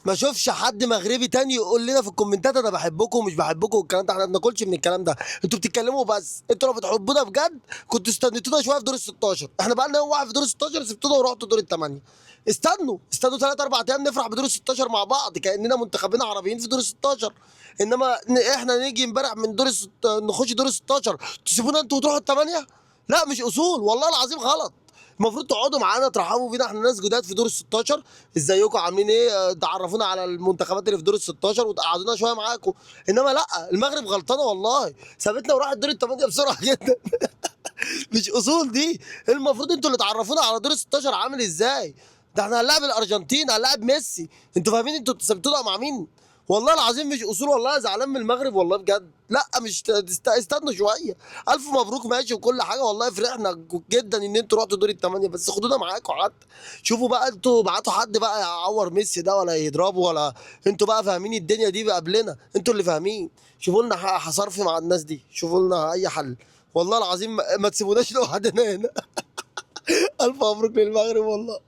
ما اشوفش حد مغربي تاني يقول لنا في الكومنتات انا بحبكم ومش بحبكم والكلام ده، احنا ما بناكلش من الكلام ده. انتوا بتتكلموا بس، انتوا لو بتحبونا بجد كنتوا استنيتونا شوية في دور ال 16. احنا بقى لنا يوم واحد في دور ال 16، سبتونا ورحتوا دور الثمانية. استنوا استنوا 3 4 ايام نفرح بدور ال 16 مع بعض كاننا منتخبين عربيين في دور ال 16. انما احنا نيجي امبارح من دور نخش دور ال 16 تسيبونا انتوا وتروحوا الثمانية؟ لا مش اصول والله العظيم، غلط. المفروض تقعدوا معانا ترحبوا بينا، احنا ناس جداد في دور ال 16. ازيكم عاملين ايه؟ تعرفونا على المنتخبات اللي في دور ال 16 وتقعدونا شوية معاكم. انما لا، المغرب غلطانة والله، سابتنا وراحت دور الثمانية بسرعة جدا. مش اصول دي، المفروض انتوا اللي تعرفونا على دور ال 16 عامل ازاي. ده احنا هنلاعب الارجنتين، هنلاعب ميسي، انتوا فاهمين انتوا سبتونا مع مين؟ والله العظيم مش اصول، والله زعلان من المغرب والله بجد. لا مش استنوا شوية. الف مبروك ماشي وكل حاجة، والله فرحنا جدا ان انتوا رحتوا دور الثمانية، بس خدونا معاكم حتى. شوفوا بقى انتوا بعتوا حد بقى يعور ميسي ده ولا يضربه، ولا انتوا بقى فاهمين الدنيا دي قبلنا، انتوا اللي فاهمين. شوفوا لنا صرف مع الناس دي، شوفوا لنا اي حل والله العظيم، ما تسيبوناش لوحدنا هنا. الف مبروك للمغرب والله.